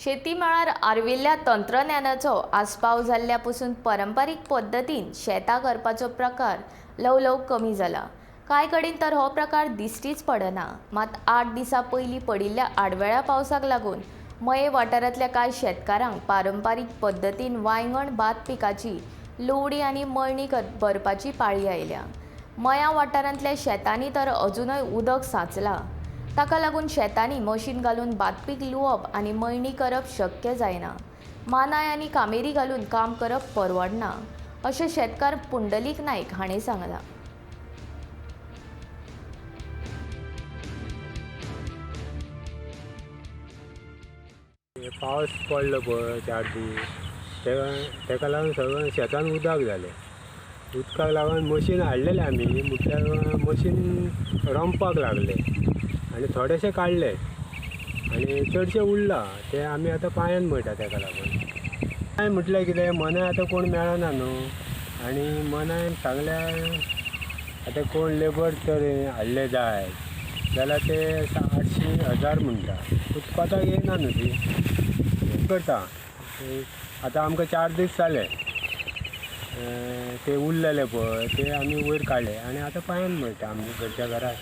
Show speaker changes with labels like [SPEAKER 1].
[SPEAKER 1] शेती मळार आर्विल्ल्या तंत्रज्ञानाचो आस्पाव जाल्ल्या पसून परंपरीक पद्दतीन शेतां करपाचो प्रकार ल्हव ल्हव कमी जाला. कांय कडेन तर हो प्रकार दिश्टीच पडना. मात 8 दिसां पयलीं पडिल्ल्या आडवेळ्या पावसाक लागून मये वाठारांतल्या कांय शेतकारांक पारंपारीक पद्दतीन वांयगण भात पिकाची लुवडी आनी मळणी भरपाची पाळी आयल्या. मया वाठारांतल्या शेतांनी तर अजुनय उदक सांचलां. ताका लागून शेतांनी मशीन घालून भातपीक लुवप आनी मळणी करप शक्य जायना. मानाय आनी कामेरी घालून काम करप परवडना अशें शेतकार पुंडलीक नायक हांणी सांगलां.
[SPEAKER 2] पावस पडलो पळय 4 दीस तेका लागून सगळें शेतान उदक जालें. उदकाक लागून मशीन हाडलेलें आमी, म्हटल्यार मशीन रमपाक लागलें आनी थोडेशें काडलें आनी चडशें उरलां तें आमी आतां पांयान मळटा. तेका लागून कांय म्हटल्यार कितें मनाय आतां कोण मेळना न्हू, आनी मनाय सांगल्यार आतां कोण लेबर तर हाडले जाय जाल्यार ते 800 1000 म्हणटा, उत्पादक येयना न्हू ती हें करता. आतां आमकां 4 दीस जाले ते उरलेले पळय ते आमी वयर काडले आनी आतां पांयान मळटा आमच्या घरच्या घरात.